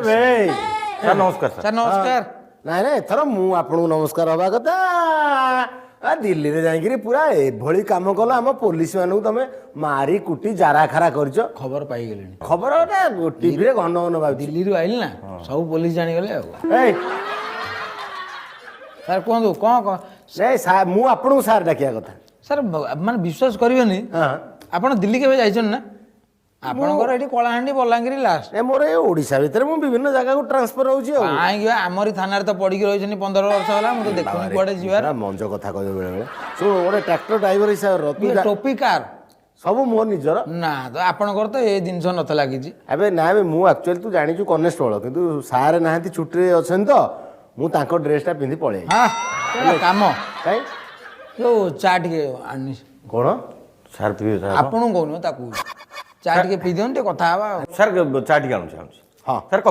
Sir ନମସ୍କାର sir. Sir ନମସ୍କାର। ନାଇଁ ନାଇଁ, ଏଥର ମୁଁ ଆପଣଙ୍କୁ ନମସ୍କାର ହବା କଥା। ଦିଲ୍ଲୀରେ ଯାଇକିରି ପୁରା ଏଭଳି କାମ କଲ, ଆମ ପୋଲିସ ମାନଙ୍କୁ ତମେ ମାରି କୁଟି ଜାରା ଖାରା କରିଛ। ଖବର ପାଇଗଲେଣି? ଖବର ନା, ଟିଭିରେ ଘନ ଘନ ବାଜୁଛି। ଦିଲ୍ଲୀରୁ ଆଇଲି ନା, ସବୁ ପୋଲିସ ଜାଣିଗଲେ ଆଉ। ଏଇ। ସାର୍, କୁହନ୍ତୁ କ'ଣ କ'ଣ? ନାଇଁ ସାର୍, ମୁଁ ଆପଣଙ୍କୁ ସାର୍ ଡାକିବା କଥା। ସାର୍, ମାନେ ବିଶ୍ୱାସ କରିବେନି। ଆପଣ ଦିଲ୍ଲୀ କେବେ ଯାଇଛନ୍ତି ନା? ଆପଣଙ୍କର ଏଠି କଳାହାଣ୍ଡି, ବଲାଙ୍ଗୀର ଲାଷ୍ଟ। ଏ ମୋର ଏ ଓଡ଼ିଶା ଭିତରେ ମୁଁ ବିଭିନ୍ନ ଜାଗାକୁ ଟ୍ରାନ୍ସଫର ହଉଛି ଆଉ। କାହିଁକି ବା, ଆମରି ଥାନାରେ ତ ପଡ଼ିକି ରହିଛନ୍ତି 15 ବର୍ଷ ହେଲା, ମୁଁ ତ ଦେଖୁନି କୁଆଡ଼େ ଯିବାର। ପୁରା ମଞ୍ଜ କଥା କହିବ ବେଳେ ବେଳେ। ଶୁଣ, ଗୋଟେ ଟ୍ରାକ୍ଟର ଡ୍ରାଇଭର ହିସାବରେ ତୁ ଇଏ ଟୋପି କାର? ସବୁ ମୋ ନିଜର। ନା ତ, ଆପଣଙ୍କର ତ ଏ ଜିନିଷ ନଥିଲା କିଛି। ଆବେ ନା ଏବେ ମୁଁ ଆକ୍ଚୁଆଲି ତୁ ଜାଣିଛୁ କନେଷ୍ଟବଳ, କିନ୍ତୁ ସାର୍ ନାହାନ୍ତି, ଛୁଟିରେ ଅଛନ୍ତି ତ ମୁଁ ତାଙ୍କ ଡ୍ରେସଟା ପିନ୍ଧି ପଳେଇ। ହଁ, ସେଟା କାମ। କାଇଁ? ଯୋଉ ଚା ଟିକେ ଆଣି। କ'ଣ? ସାର୍, ପିଇବେ ସାର୍? ଆପଣଙ୍କୁ କହୁନି, ତାକୁ। ଚା ଟିକେ ପିଇ ଦିଅନ୍ତୁ, ଟିକେ କଥା ହେବା ଆଉ। ସାର୍, ଚା ଟିକେ ଆଣୁଛି, ଆଣୁଛି। ହଁ। ସାର୍।